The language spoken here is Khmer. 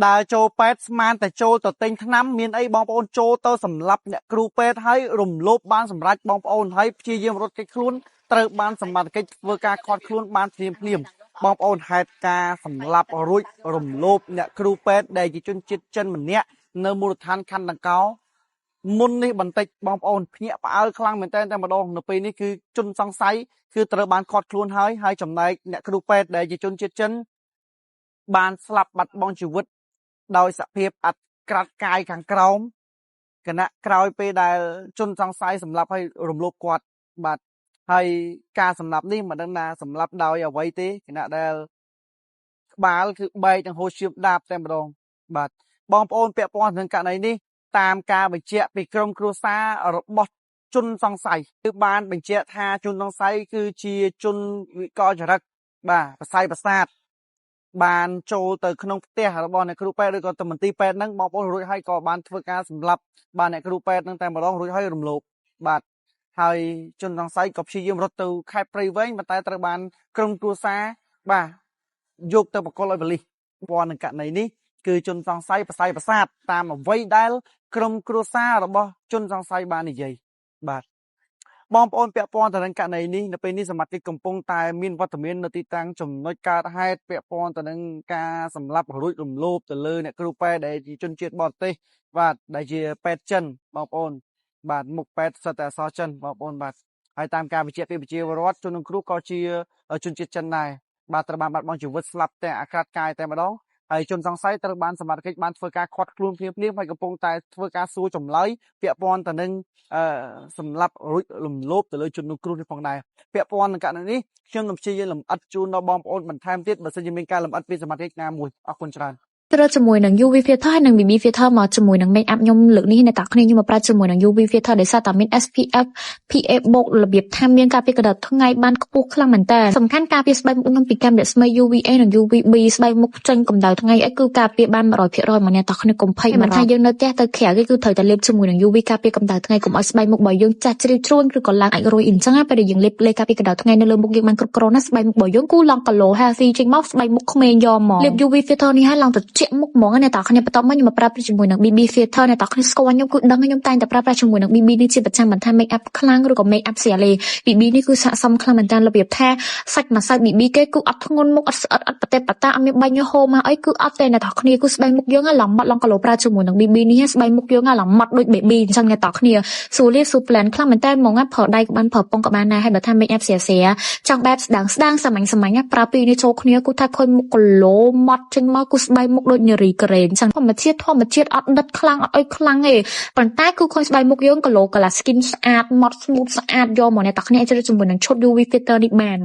ដើរចូលពេទ្យស្មានតែចូលទៅទិញថ្នាំមានអីបងប្អូនចូលទៅសម្លាប់អ្នកគ្រូពេទ្យហើយរំលោភបានសម្រេចបងប្អូនហើយព្យាយាមរត់គេចខ្លួនត្រូវបានសមត្ថកិច្ចធ្វើការឃាត់ខ្លួនបានភ្លាមភ្លាមបងប្អូនហេតុការណ៍សម្លាប់រួចរំលោភអ្នកគ្រូពេទ្យដែលជាជនជាតិចិនម្នាក់នៅមូលដ្ឋានខណ្ឌដង្កោមុននេះបន្តិចបងប្អូនភ្ញាក់ផ្អើលខ្លាំងមែនទែនតែម្ដងនៅពេលនេះគឺជនសង្ស័យគឺត្រូវបានឃាត់ខ្លួនហើយហើយចំណែកអ្នកគ្រូពេទ្យដែលជាជនជាតិចិនបានស្លាប់បាត់បង់ជីវិតដោយសភាពអាក្រាតកាយខាងក្រោមគណៈក្រោយពេលដែលជនសង្ស័យសម្លាប់ហើយរំលោភគាត់បាទហើយការសម្លាប់នេះមិនដឹងថាសម្លាប់ដោយអ្វីទេគណៈដែលក្បាលគឺបែកនឹងហូរឈាមដាបតែម្ដងបាទបងប្អូនពាក់ព័ន្ធនឹងករណីនេះតាមការបញ្ជាក់ពីក្រុមគ្រួសាររបស់ជនសង្ស័យគឺបានបញ្ជាក់ថាជនសង្ស័យគឺជាជនវិកលចរិតបាទប្រស័យប្រសាទបានចូលទៅក្នុងផ្ទះរបស់អ្នកគ្រូពេទ្យឬក៏ទៅមន្ទីរពេទ្យហ្នឹងបងប្អូនរួចហើយក៏បានធ្វើការសម្លាប់បាទអ្នកគ្រូពេទ្យហ្នឹងតែម្ដងរួចហើយរំលោភបាទហើយជនសង្ស័យក៏ព្យាយាមរត់ទៅខេត្តព្រៃវែងប៉ុន្តែត្រូវបានក្រុមគ្រួសារបាទយកទៅបកគលឲ្យប៉ូលីសពណ៌នឹងករណីនេះគឺជនសង្ស័យប្រស័យប្រសាទតាមអ្វីដែលក្រុមគ្រួសាររបស់ជនសង្ស័យបាននិយាយបាទបងប្អូនពាក់ព័ន្ធទៅនឹងករណីនេះនៅពេលនេះសមត្ថកិច្ចកំពុងតែមានវត្តមាននៅទីតាំងចំណុចកើតហេតុពាក់ព័ន្ធទៅនឹងការសម្លាប់រួចរំលោភទៅលើអ្នកគ្រូពេទ្យដែលជាជនជាតិបរទេសបាទដែលជាពេទ្យចិនបងប្អូនបាទមុខពេទ្យសុទ្ធតែអក្សរចិនបងប្អូនបាទហើយតាមការបញ្ជាក់ពីប្រជាពលរដ្ឋជនរងគ្រោះក៏ជាជនជាតិចិនដែរបាទត្រូវបានបាត់បង់ជីវិតស្លាប់តែអាក្រាតកាយតែម្ដងហើយជនសង្ស័យត្រូវបានសមត្ថកិច្ចបានធ្វើការឃាត់ខ្លួនភ្លាមៗហើយកំពុងតែធ្វើការសួរចម្លើយពាក់ព័ន្ធទៅនឹងអឺសម្លាប់រួចរំលោភទៅលើជនរងគ្រោះនេះផងដែរពាក់ព័ន្ធនឹងករណីនេះខ្ញុំនឹងព្យាយាមលម្អិតជូនដល់បងប្អូនបន្ថែមទៀតបើសិនជាមានការលម្អិតពីសមត្ថកិច្ចណាមួយអរគុណច្រើន ត្រូវជាមួយនឹង UV filter ហើយនិង BB filter មកជាមួយនឹង make up ខ្ញុំលើកនេះអ្នកតាគ្នាខ្ញុំមកប្រើជាមួយនឹង UV filter ដោយសារតែមាន SPF PA បូករបៀបថាមានការពារកម្ដៅថ្ងៃបានខ្ពស់ខ្លាំងមែនតើសំខាន់ការពារស្បែកមុខខ្ញុំពីកាំរស្មី UVA និង UVB ស្បែកមុខចេញកម្ដៅថ្ងៃអីគឺការពារបាន100%មកអ្នកតាគ្នាកុំភ័យមិនថាយើងនៅផ្ទះទៅក្រៅគេគឺត្រូវតែលេបជាមួយនឹង UV ការពារកម្ដៅថ្ងៃកុំឲ្យស្បែកមុខរបស់យើងចាស់ជ្រីវជ្រួញឬក៏ឡើងអាចរុយអញ្ចឹងពេលដែលយើងលេបលេការពារកម្ដៅថ្ងៃនៅលើមុខយើងបានគ្រប់គ្រាន់ណាស្បែកមុខរបស់យើងគូឡើងគីឡូ healthy ចេញមកស្បែកមុខក្មេងយកមកលេប UV filter នេះហើយឡើងទៅជាក់មុខហ្មងអ្នកតាគ្នាបន្ទាប់មកខ្ញុំមកប្រើប្រាស់ជាមួយនឹង BB filter អ្នកតាគ្នាស្គាល់ខ្ញុំគឺដឹងខ្ញុំតែងតែប្រើប្រាស់ជាមួយនឹង BB នេះជាប្រចាំមិនថា make up ខ្លាំងឬក៏ make up ស្រាលទេ BB នេះគឺស័ក្តិសមខ្លាំងមែនតើរបៀបថាសាច់ម្សៅ BB គេគឺអត់ធ្ងន់មុខអត់ស្អិតអត់ប្រទេបតាអត់មានបាញ់ហូរមកអីគឺអត់ទេអ្នកតាគ្នាគឺស្បែកមុខយើងឡើងម៉ត់ឡើងគីឡូប្រើជាមួយនឹង BB នេះស្បែកមុខយើងឡើងម៉ត់ដូច baby អញ្ចឹងអ្នកតាគ្នាស្រួលលាបស្រួល blend ខ្លាំងមែនតើហ្មងប្រើដៃក៏បានប្រើប៉ុងក៏បានដែរហើយបើថា make up ស្រាលស្រាលចង់បែបស្ដាងស្ដាងសាមញ្ញសាមញ្ញប្រើពីរនេះចូលគ្នាគឺថាឃើញមុខគីឡូម៉ត់ចេញមកគឺស្បែកមុខដូចនារីកូរ៉េអញ្ចឹងធម្មជាតិធម្មជាតិអត់ដិតខ្លាំងអត់អុយខ្លាំងទេប៉ុន្តែគឺឃើញស្បែកមុខយើងគីឡូកន្លះ skin ស្អាតម៉ត់ smooth ស្អាតយកមកអ្នកតាគ្នាអាចជ្រើសជាមួយនឹងឈុត UV filter នេះបាន។